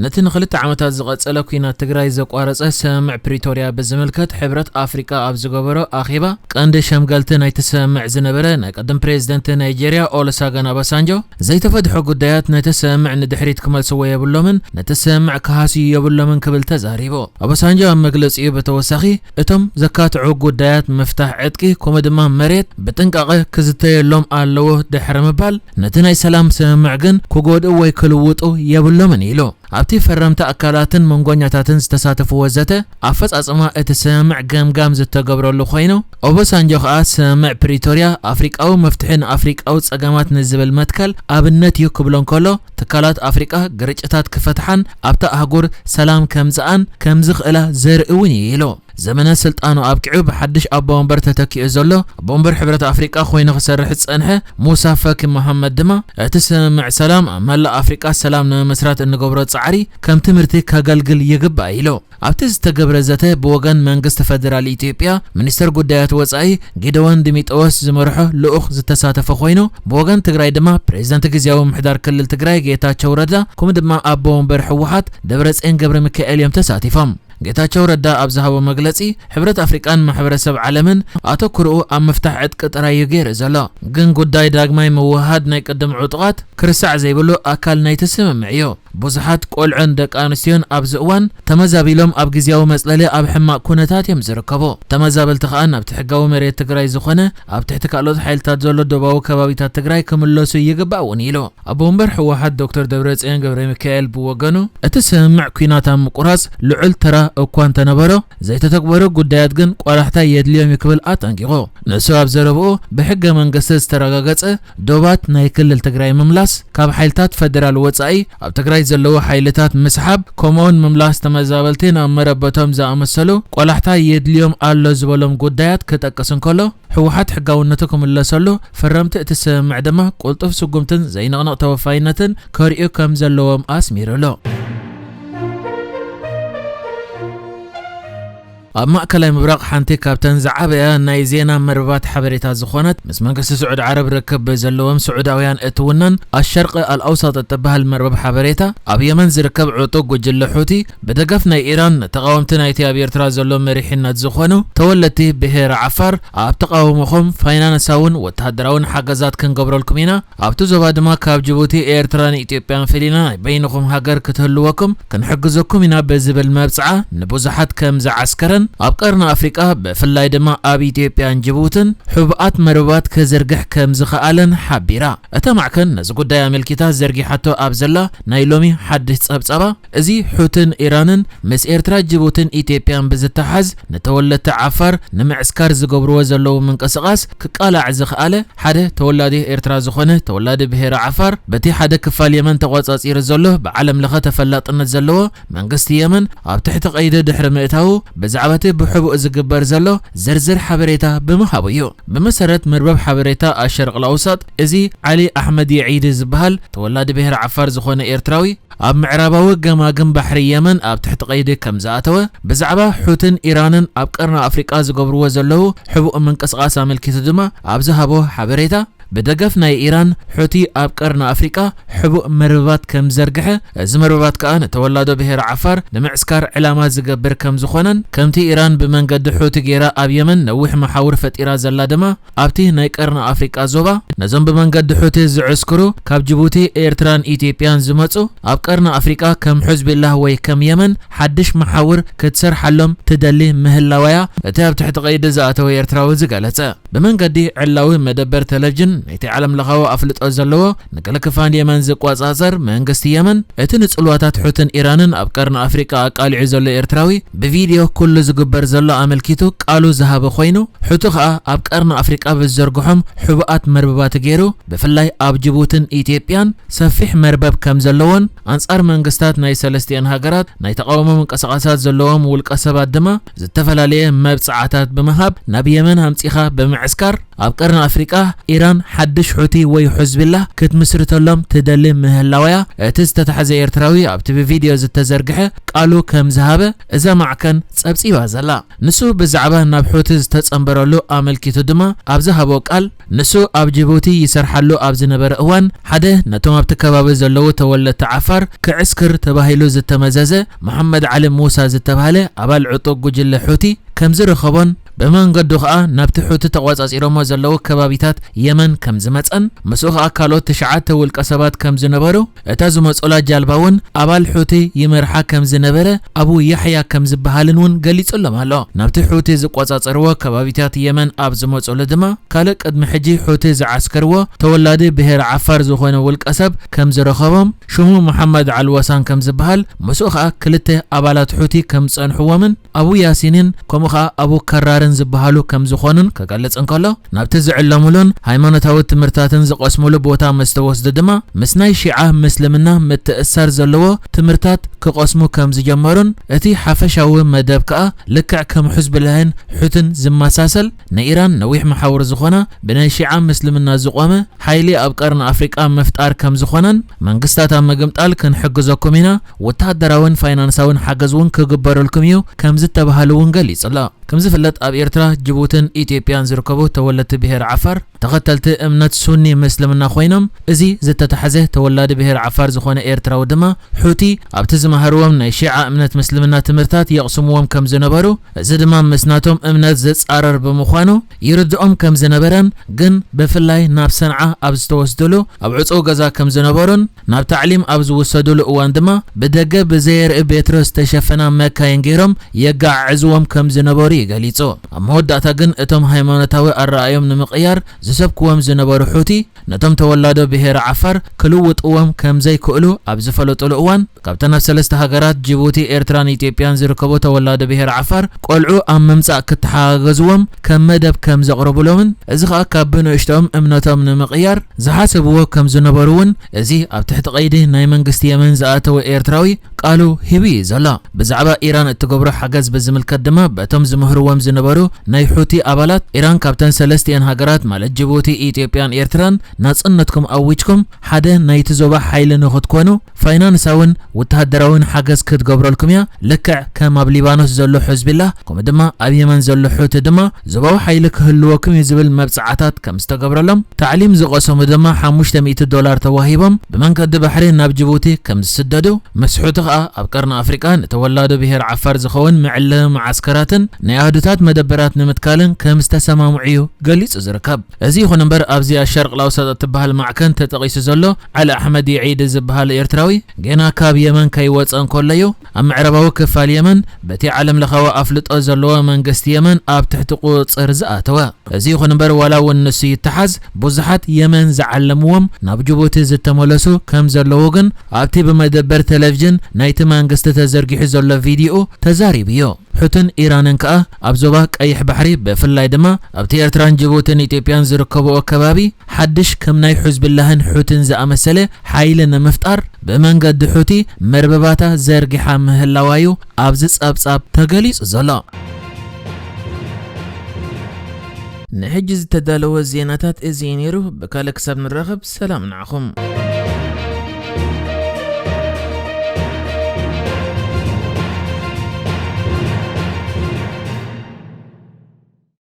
ነቲ ንክልተ ዓመታት ዝቐጸለ ኲናት ትግራይ ዘቋረጸ ስምምዕ ፕሪቶርያ ብዝምልከት ሕብረት ኣፍሪቃ ኣብ ዝገበሮ ኣኼባ ቀንዲ ሸምገልቲ ናይቲ ስምምዕ ዝነበረ ናይ ቀደም ፕሬዝደንት ናይጄርያ ኦሉሰገን ኦባሳንጆ ዘይተፈትሑ ጉዳያት ነቲ ስምምዕ ንድሕሪት ክመልስዎ የብሎምን፣ ነቲ ስምምዕ ክሃስዩ የብሎምን ክብል ተዛሪቡ። ኦባሳንጆ ኣብ መግለጺኡ ብተወሳኺ እቶም ዘካትዑ ጉዳያት ምፍታሕ ዕጥቂ ከምኡ ድማ መሬት ብጥንቃቐ ክዝተየሎም ኣለዎ ድሕሪ ምባል ነቲ ናይ ሰላም ስምምዕ ግን ክጎድኡ ወይ ክልውጡ የብሎምን ኢሉ። ኣብቲ ፈረምቲ ኣካላትን መንጎኛታትን ዝተሳተፍዎ ዘተ ኣፈጻጽማ እቲ ስምምዕ ገምጋም ዝተገብረሉ ኮይኑ ኦባሳንጆ ከኣ ስምምዕ ፕሪቶርያ ኣፍሪቃዊ መፍትሒ ንኣፍሪቃዊ ጸገማት ንዝብል መትከል ኣብነት እዩ ክብሎ እንከሎ ትካላት ኣፍሪቃ ግርጭታት ክፈትሓን ኣብታ ኣህጉር ሰላም ከምዝኣን ከምዝኽእላ ዘርኢ እውን እዩ ኢሉ። ዘመነ ስልጣኑ ኣብቂዑ ብሓድሽ ኣቦ ወንበር ተተኪኡ ዘሎ ኣቦ ወንበር ሕብረት ኣፍሪቃ ኮይኑ ክሰርሕ ዝጸንሐ ሙሳ ፈኪ መሃመድ ድማ እቲ ስምምዕ ሰላም ኣብ መላእ ኣፍሪቃ ሰላም ንምምስራት እንገብሮ ጻዕሪ ከም ትምህርቲ ከገልግል ይግባእ ኢሉ። ኣብቲ ዝተገብረ ዘተ ብወገን መንግስቲ ፈደራል ኢትዮጵያ ሚኒስተር ጉዳያት ወጻኢ ጊደወን ዲሚጠዎስ ዝመርሖ ልኡኽ ዝተሳተፈ ኮይኑ ብወገን ትግራይ ድማ ፕሬዝደንት ግዝያዊ ምምሕዳር ክልል ትግራይ ጌታቸው ረዳ ከምኡ ድማ ኣቦ ወንበር ህወሓት ደብረጽዮን ገብረ ሚካኤል እዮም ተሳቲፎም። ጌታቸው ረዳ ኣብ ዝሃቦ መግለጺ ሕብረት ኣፍሪቃን ማሕበረሰብ ዓለምን ኣተኩርኡ ኣብ ምፍታሕ ዕጥቂ ጥራይ እዩ ገይሩ ዘሎ፣ ግን ጉዳይ ዳግማይ ምውህሃድ ናይ ቅድም ዕጡቓት ክርሳዕ ዘይብሉ ኣካል ናይቲ ስምምዕ እዩ። ብዙሓት ቆልዑን ደቂ ኣንስትዮን ኣብዚ እዋን ተመዛቢሎም ኣብ ግዝያዊ መጽለሊ ኣብ ሕማቕ ኩነታት እዮም ዝርከቡ። ተመዛበልቲ ከኣ ናብቲ ሕጋዊ መሬት ትግራይ ዝኾነ ኣብ ትሕቲ ካልኦት ሓይልታት ዘሎ ዶባዊ ከባቢታት ትግራይ ክምለሱ ይግባእ እውን ኢሉ። ኣቦ ወንበር ህወሓት ዶክተር ደብረጽዮን ገብረ ሚካኤል ብወገኑ እቲ ስምምዕ ኲናት ኣብ ምቁራጽ ልዑል ተራ እኳ እንተነበሮ ዘይተተግበሩ ጉዳያት ግን ቆላሕታ የድልዮም እዩ ክብል ኣጠንቂቑ። ንሱ ኣብ ዘረብኡ ብሕገ መንግስቲ ዝተረጋገጸ ዶባት ናይ ክልል ትግራይ ምምላስ ካብ ሓይልታት ፈደራል ወጻኢ ኣብ ትግራይ ዘለዉ ሓይልታት ምስሓብ ከምኡውን ምምላስ ተመዛበልቲ ናብ መረበቶም ዝኣመሰሉ ቆላሕታ የድልዮም ኣሎ ዝበሎም ጉዳያት ክጠቅስ እንከሎ ህወሓት ሕጋውነቱ ክምለሰሉ ፈረምቲ እቲ ስምምዕ ድማ ቅልጡፍ ስጉምትን ዘይንቕንቕ ተወፋይነትን ከርእዩ ከም ዘለዎም ኣስሚሩሉ። ኣብ ማእከላይ ምብራቕ ሓንቲ ካብተን ዝዓበያ ናይ ዜና መርበባት ሓበሬታ ዝኾነት ምስ መንግስቲ ስዑድ ዓረብ ርክብ ዘለዎም ስዑዳውያን እትውነን ኣሸርቂ ኣልኣውሳጥ እትበሃል መርበብ ሓበሬታ ኣብ የመን ዝርከብ ዕጡብ ጉጅለ ሑቲ ብደገፍ ናይ ኢራን ንተቓወምቲ ናይቲ ኣብ ኤርትራ ዘሎ መሪሕነት ዝኾኑ ተወለድቲ ብሄረ ዓፋር ኣብ ተቓውሞኹም ፋይናንሳውን ወተሃደራውን ሓገዛት ክንገብረልኩም ኢና ኣብቲ ዞባ ድማ ካብ ጅቡቲ ኤርትራን ኢትዮጵያን ፈሊና ናይ በይንኹም ሃገር ክትህልወኩም ክንሕግዘኩም ኢና ብዝብል መብጽዓ ንብዙሓት ከም ዝዓስከረን ኣብ ቀርኒ ኣፍሪቃ ብፍላይ ድማ ኣብ ኢትዮጵያን ጅቡትን ሕቡኣት መርበባት ክዝርግሕ ከም ዝኸኣለን ሓቢራ። እታ ማዕከን ነዚ ጉዳይ ኣመልኪታ ዘርጊሓቶ ኣብ ዘላ ናይ ሎሚ ሓድሽ ጸብጸባ እዚ ሑትን ኢራንን ምስ ኤርትራ ጅቡትን ኢትዮጵያን ብዝተሓዝ ንተወለድቲ ዓፋር ንምዕስካር ዝገብርዎ ዘለዉ ምንቅስቓስ ክቃላዕ ዝኸኣለ ሓደ ተወላዲ ኤርትራ ዝኾነ ተወላዲ ብሄረ ዓፋር በቲ ሓደ ክፋል የመን ተቖጻጺሩ ዘሎ ብዓለም ለኸ ተፈላጥነት ዘለዎ መንግስቲ የመን ኣብ ትሕቲ ቀይዲ ድሕሪ ምእታዉ ብዛዕባ እቲ ብሕቡእ ዝግበር ዘሎ ዝርዝር ሓበሬታ ብምሃቡ እዩ። ብመሰረት መርበብ ሓበሬታ ኣሸርቅ ኣውሳጥ እዚ ዓሊ ኣሕመድ የዒዲ ዝበሃል ተወላዲ ብሄረ ዓፋር ዝኾነ ኤርትራዊ ኣብ ምዕራባዊ ገማግም ባሕሪ የመን ኣብ ትሕቲ ቀይዲ ከም ዝኣተወ ብዛዕባ ሑትን ኢራንን ኣብ ቀርኒ ኣፍሪቃ ዝገብርዎ ዘለዉ ሕቡእ ምንቅስቃስ ኣመልኪቱ ድማ ኣብ ዝሃቦ ሓበሬታ ብደገፍ ናይ ኢራን ሑቲ ኣብ ቀርኒ ኣፍሪቃ ሕቡእ መርበባት ከም ዝዘርግሐ እዚ መርበባት ከኣ ንተወላዶ ብሄረ ዓፋር ንምዕስካር ዕላማ ዝገብር ከም ዝኾነን ከምቲ ኢራን ብመንገዲ ሑቲ ገይራ ኣብ የመን ነዊሕ መሓውር ፈጢራ ዘላ ድማ ኣብቲ ናይ ቀርኒ ኣፍሪቃ ዞባ ነዞም ብመንገዲ ሑቲ ዝዕስክሩ ካብ ጅቡቲ ኤርትራን ኢትዮጵያን ዝመጹ ኣብ ቀርኒ ኣፍሪቃ ከም ሑዝቢላህ ወይ ከም የመን ሓድሽ መሓውር ክትሰርሓሎም ትደሊ ምህላዋያ እቲ ኣብ ትሕቲ ቀይዲ ዝኣተወ ኤርትራዊ ዝገለጸ። ብመንገዲ ዕላዊ መደበር ቴሌቪዥን ናይቲ ዓለም ለኻዊ ኣፍልጦ ዘለዎ ንገለ ክፋል የመን ዝቆጻጸር መንግስቲ የመን እቲ ንጽልዋታት ሑትን ኢራንን ኣብ ቀርኒ ኣፍሪቃ ኣቃሊዑ ዘሎ ኤርትራዊ ብቪድዮ ኩሉ ዝግበር ዘሎ ኣመልኪቱ ቃሉ ዝሃበ ኮይኑ ሑቲ ከኣ ኣብ ቀርኒ ኣፍሪቃ ብዝዘርግሖም ሕቡኣት መርበባት ገይሩ ብፍላይ ኣብ ጅቡትን ኢትዮጵያን ሰፊሕ መርበብ ከም ዘለዎን ኣንጻር መንግስታት ናይ ሰለስቲኣን ሃገራት ናይ ተቓውሞ ምንቅስቃሳት ዘለዎም ውልቀ ሰባት ድማ ዝተፈላለየ መብጽዓታት ብምሃብ ናብ የመን ኣምጺኻ ብምዕ ምዕስካር ኣብ ቀርኒ ኣፍሪቃ ኢራን ሓድሽ ሑቲ ወይ ሑዝቢላህ ክትምስርተሎም ትደሊ ምህላዋያ እቲ ዝተታሕዘ ኤርትራዊ ኣብቲ ብቪድዮ ዝተዘርግሐ ቃሉ ከም ዝሃበ እዛ ማዕከን ጸብጺባ ዘላ። ንሱ ብዛዕባ ናብ ሑቲ ዝተጸንበረሉ ኣመልኪቱ ድማ ኣብ ዝሃቦ ቃል፣ ንሱ ኣብ ጅቡቲ ይሰርሓሉ ኣብ ዝነበረ እዋን፣ ሓደ ነቶም ኣብቲ ከባቢ ዘለዉ ተወለድቲ ዓፋር ክዕስክር ተባሂሉ ዝተመዘዘ መሓመድ ዓሊ ሙሳ ዝተባህለ ኣባል ዕጡቕ ጉጅለ ሑቲ ከም ዝረኸቦን፣ ብመንገዱ ኸኣ ናብቲ ሑቲ ተቖጻጺሮሞ ዘለዉ ከባቢታት የመን ከም ዝመጸን፣ ምስኡ ኸኣ ካልኦት ትሽዓተ ውልቀ ሰባት ከም ዝነበሩ፣ እታ ዝመጹላ ጃልባ እውን ኣባል ሑቲ ይመርሓ ከም ዝነበረ ኣቡ ያሕያ ከም ዝበሃልን እውን ገሊጹሎም ኣሎ። ናብቲ ሑቲ ዝቆጻጸርዎ ከባቢታት የመን ኣብ ዝመጹሉ ድማ፣ ካልእ ቅድሚ ሕጂ ሑቲ ዝዓስከርዎ ተወላዲ ብሄር ዓፋር ዝኾነ ውልቀ ሰብ ከም ዝረኸቦም፣ ሽሙ መሓመድ ዓልወሳን ከም ዝበሃል፣ ምስኡ ኸኣ ክልተ ኣባላት ሑቲ ከም ዝጸንሕዎምን ኣቡ ያሲንን ከምኡ ኸኣ ኣቡ ከራርን ዝበሃሉ ከም ዝኾኑን ክገልጽ እንከሎ፣ ናብቲ ዝዕለሙሉን ሃይማኖታዊ ትምህርታትን ዝቐስሙሉ ቦታ ምስ ተወስዱ ድማ፣ ምስ ናይ ሺዓ ምስልምና ምትእስሳር ዘለዎ ትምህርታት ክቐስሙ ከም ዝጀመሩን፣ እቲ ሓፈሻዊ መደብ ከኣ ልክዕ ከም ሑዝብላህን ሑትን ዝመሳሰል፣ ንኢራን ነዊሕ መሓውር ዝኾና ብናይ ሺዓ ምስልምና ዝቖመ ሓይሊ ኣብ ቀርኒ ኣፍሪቃ ምፍጣር ከም ዝኾነን፣ መንግስታት ኣብ ምግምጣል ክንሕግዘኩም ኢና፣ ወተሃደራውን ፋይናንሳውን ሓገዝ እውን ክግበረልኩም እዩ ከም ዝተባሃሉ እውን ገሊጹ ኣሎ። ከም ዝፍለጥ ኣብ ኤርትራ፣ ጅቡትን ኢትዮጵያን ዝርከቡ ተወለድቲ ብሄር ዓፋር ተኸተልቲ እምነት ሱኒ ምስልምና ኮይኖም፣ እዚ ዝተታሕዘ ተወላዲ ብሄር ዓፋር ዝኾነ ኤርትራዊ ድማ ሑቲ ኣብቲ ዝመሃርዎም ናይ ሺዓ እምነት ምስልምና ትምህርታት የቕስምዎም ከም ዝነበሩ፣ እዚ ድማ ምስ ናቶም እምነት ዝጻረር ብምዃኑ ይርድኦም ከም ዝነበረን፣ ግን ብፍላይ ናብ ሰንዓ ኣብ ዝተወስድሉ ኣብ ዕጹው ገዛ ከም ዝነበሩን ናብ ታዕሊም ኣብ ዝውሰድሉ እዋን ድማ ብደገ ብዘየርኢ ቤትሮ ዝተሸፈና መካይን ገይሮም የገዓዕዝዎም ከም ዝነበሩ እዩ ገሊጹ። ኣብ መወዳእታ ግን እቶም ሃይማኖታዊ ኣረኣዮም ንምቕያር ዝሰብክዎም ዝነበሩ ሑቲ ነቶም ተወላዶ ብሄረ ዓፋር ክልውጥዎም ከም ዘይክእሉ ኣብ ዝፈለጡሉ እዋን፣ ካብተን ኣብ ሰለስተ ሃገራት ጅቡቲ፣ ኤርትራን ኢትዮጵያን ዝርከቡ ተወላዶ ብሄረ ዓፋር ቆልዑ ኣብ ምምጻእ ክተሓጋገዝዎም ከም መደብ ከም ዘቕረቡሎምን፣ እዚ ኸኣ ካብ ብንእሽቶኦም እምነቶም ንምቕያር ዝሓሰብዎ ከም ዝነበሩ እውን እዚ ኣብ ትሕቲ ቀይዲ ናይ መንግስቲ የመን ዝኣተወ ኤርትራዊ ቃሉ ሂቡ እዩ ዘሎ። ብዛዕባ ኢራን እትገብሮ ሓገዝ ብዝምልከት ድማ በቶም ዝምህርዎም ዝነበሩ ናይ ሑቲ ኣባላት፣ ኢራን ካብተን ሰለስቲኤን ሃገራት ማለት ጅቡቲ፣ ኢትዮጵያን ኤርትራን ናጽነትኩም ኣዊጅኩም ሓደ ናይቲ ዞባ ሓይሊ ንኽትኮኑ ፋይናንሳውን ወተሃደራውን ሓገዝ ክትገብረልኩም እያ፣ ልክዕ ከም ኣብ ሊባኖስ ዘሎ ሑዝቢላህ ከምኡ ድማ ኣብ የመን ዘሎ ሑቲ ድማ ዞባዊ ሓይሊ ክህልወኩም እዩ ዝብል መብጽዓታት ከም ዝተገብረሎም፣ ታዕሊም ዝቐሰሙ ድማ ሓሙሽተ ሚእቲ ዶላር ተዋሂቦም ብመንገዲ ባሕሪ ናብ ጅቡቲ ከም ዝስደዱ፣ ምስ ሑቲ ኸኣ ኣብ ቀርኒ ኣፍሪቃ ንተወላዶ ብሄር ዓፋር ዝኸውን መዕለቢ መዓስከራትን ናይ ኣህዱታት መደበራት ንምትካልን ከም ዝተሰማምዑ እዩ ገሊጹ ዝርከብ። እዚ ይኹን እምበር ኣብዚ ኣሻርቅ ላውሳጥ እትበሃል ማዕከን ተጠቒሱ ዘሎ ዓሊ ኣሕመድ ይዒድ ዝበሃል ኤርትራዊ ገና ካብ የመን ከይወጸ እንከሎ እዩ ኣብ ምዕራባዊ ክፋል የመን በቲ ዓለም ለኻዊ ኣፍልጦ ዘለዎ መንግስቲ የመን ኣብ ትሕቲ ቁጽጽር ዝኣተወ። እዚ ይኹን እምበር ዋላ እውን ንሱ ይተሓዝ ብዙሓት የመን ዝዓለምዎም ናብ ጅቡቲ ዝተመለሱ ከም ዘለዉ ግን ኣብቲ ብመደበር ቴሌቪዥን ናይቲ መንግስቲ ተዘርጊሑ ዘሎ ቪድዮ ተዛሪቡ እዩ። ሑትን ኢራንን ከኣ ኣብ ዞባ ቀይሕ ባሕሪ ብፍላይ ድማ ኣብቲ ኤርትራን ጅቡትን ኢትዮጵያን ዝርከብኦ ከባቢ ሓድሽ ከም ናይ ሑዝብላህን ሑትን ዝኣመሰለ ሓይሊ ንምፍጣር ብመንገዲ ሑቲ መርበባታ ዘርጊሓ ምህላዋዩ ኣብዚ ጸብጻብ ተገሊጹ ዘሎ። ንሕጂ ዝተዳለወ ዜናታት እዚ እዩ ነይሩ። ብካልእ ክሳብ ንራኸብ ሰላም ንዓኹም።